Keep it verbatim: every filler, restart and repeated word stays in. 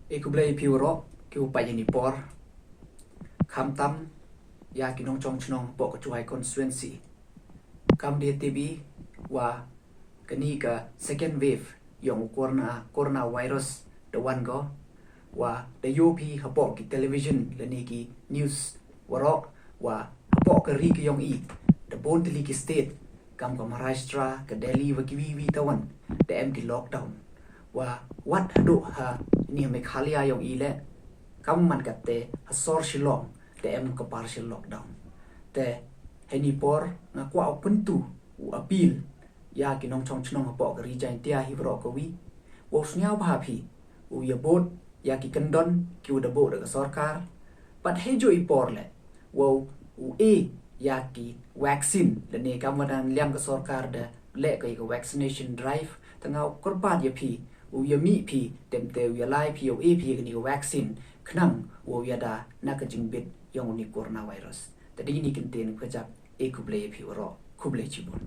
E khublei phi waroh ki u pait ya ini i por. Khamtam ya ki nongchong chnong hapoh ka Jowai constituency. Kam da tip i wa kani ka second wave yong u corona, coronavirus da wan ko. Wa da yoh phi hapoh ki television lane ki news waroh wa hapoh ka ri ka yong i, da bun tylli ki state, kam ka Maharashtra, ka Delhi wa ki wi wi tawan, da em ki lockdown. Wa wat haduh ha ini ha Meghalaya yong i le, kam man katte ha sor Shillong, da em ka partial lockdown. Te ha ini i por nga kwah u pyntu u appeal ya ki nongchong chnong hapoh ka ri Jaintia hi waroh kawi, wow sniaw bha phi u ya vote ya ki kyndon ki u da buh da ka sorkar. Pat hei jooh i por le, wow u e ya ki vaccine, lane kam wa da liam ka sorkar da leh ka ya ka vaccination drive. Te nga u kyrpad ya phi u ya mih phi, tem te u ya lai phi, u e phi ya kani ka vaccine, khnang wow ya da na ka jingbit yong uni coronavirus. Te da ini i kyntien ka jap, e khublei ya phi waroh, khublei chibun.